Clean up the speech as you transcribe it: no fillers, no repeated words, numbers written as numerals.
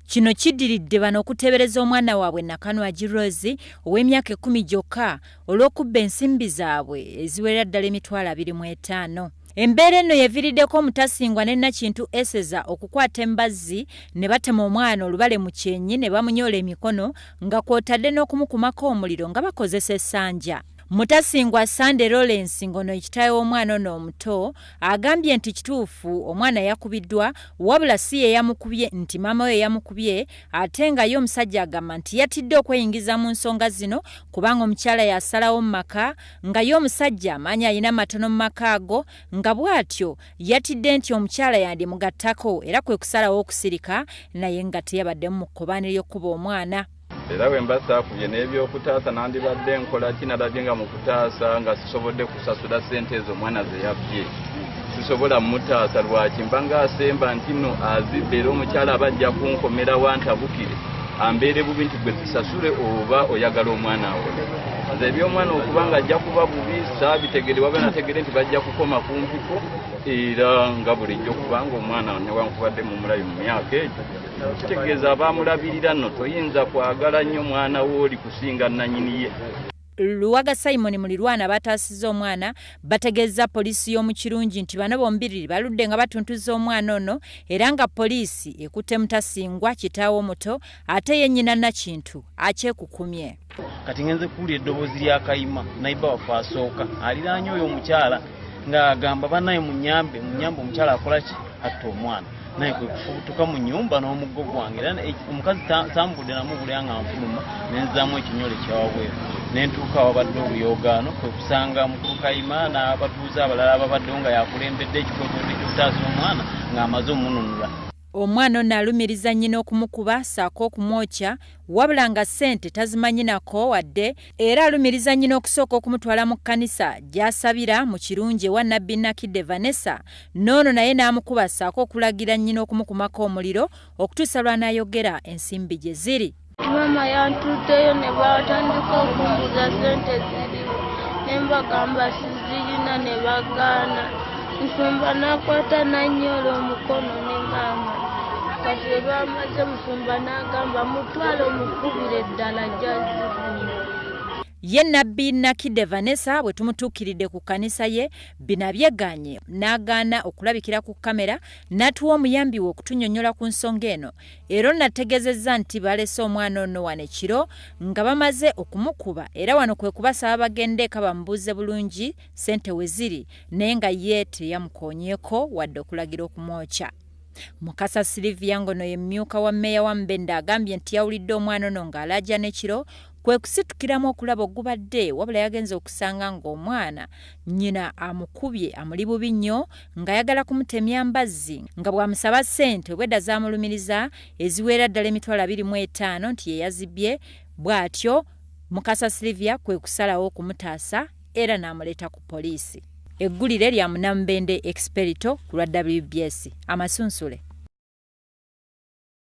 Kino kiddiridde bano okuteebereza omwana waabwe Nakanwagi Rose ow'emyaka 10 gyokka olw'okubba ensimbi zaabwe eziwerera ddala 25,000. Embeera eno yeviiriddeko Omutasingwa ne Nakintu Eseza okukwata embazzi ne batema omwana olubale mu kyenyi ne bamunyoola emikono nga kw'otadde n'okumukumako omuliro nga bakozesa essanja. Mutasingwa Sande Lawrence ng'ono kitaawe w'omwana ono omuto agambye nti kituufu omwana yakubiddwa wabula si ye yamukubye nti maama we yamukubye, ate nga ye omusajja agamba nti yatidde okweyingiza mu nsonga zino kubanga omukyala yasalawo mu maka nga ye omusajja amaanyi alina matono mu maka ago, nga bw'atyo yatidde nti omukyala yandimugattako era kwe kusalawo okusirika naye nga teyabaddemu mu kkobaane ly'okkuba omwana. Era bwe mba saakubye n'ebyokutaasa nandibadde nkola ki? Nalabye nga mu kutaasa nga sisobodde kusasula ssente ezo omwana ze yabbye, sisobola mutaasa. Lwaki mba ng'asemba nti nno azibbe era omukyala aba ajja kunkomera wantabukire ambeere bubi nti gwe zisasule oba oyagala omwana awone. Nze eby'omwana okuba nga ajja kuba bubi saabitegere, waba nategere nti bajja kukoma ku mpiko era nga bulijjo, kubanga omwana newankubadde mumulabi mu myaka egyo kitegeeza abamulabirira nno toyinza kwagala nnyo mwana wooli kusinga nnannyini ye. Luwaga Simon Mulirwana bataasizza omwana bategeeza poliisi y'omu Kirungi nti bano bombiriri baludde nga batuntuza omwana ono era nga poliisi ekutte Mutasingwa kitaawe omuto ate ye nnyina Nakintu akyekukumye. Kati ngenze kuwulira eddoboozi lya Kayima naiba waffe asooka aliraanye oyo omukyala ng'agamba bannaye munyambe munyambe omukyala akola ki atta omwana, naye kwe kufubutuka mu nnyumba n'omuggo gwange era omukazi tambudde namubulira nga nfuluma ne nzaamu ekinyolo ekyawabweru ne ntuuka awabadde obuyoogaano kwe kusanga mukulu Kayima n'abatuuze abalala ababaddewo nga yakulembedde ekikwekweto ky'okutaasa omwana ng'amaze omununula. Omwana ono alumiriza nnyina okumukuba ssaako okumwokya wabula nga ssente tazimanyi nako wadde, era alumiriza nnyina okusooka okumutwala mu kkanisa gy'asabira mu Kirungi ewa Nabbi Nakidde Vanessa, n'ono naye n'amukuba ssaako okulagira nnyina okumukumako omuliro okutuusa lw'anaayogera ensimbi gye ziri. Maama yantutteyo ne batandika okumbuuza ssente ziriwo ne mbagamba sizirina ne bagaana. Musumba n'akwata n'annyola omukono ne maama. Kati bwe bamaze musumba n'agamba mutwale omukubire ddala gy'azifuna. Ye Nabbi Nakidde Vanessa bwe tumutuukiridde ku kkanisa ye bino abyegaanye n'agaana okulabikira ku kamera n'atuwa omuyambi we okutunnyonnyola ku nsonga eno, era onategeezezza nti balese omwana ono wano ekiro nga bamaze okumukuba era wano kwe kubasaba bagende eka bamubuuze bulungi ssente we ziri naye nga ye teyamukoonyeeko wadde okulagira okumwokya. Mukasa Sylvia ngono ye mmyuka wa mmeeya wa Mbende agambye nti yawulidde omwana ono ng'alaajana ekiro kwe kusitukiramu okulaba ogubadde, wabula yagenze okusanga ng'omwana nnyina amukubye amuli bubi nnyo ng'ayagala kumutemya mbazzi nga bw'amusaba ssente obwedda zaamulumiriza eziwera ddala 25,000 nti ye yazibbye. Bw'atyo Mukasa Sylvia kwe kusalawo okumutaasa era n'amuleeta ku poliisi. Eggulire lya Munambende Experito ku lwa WBS. Amasunsule.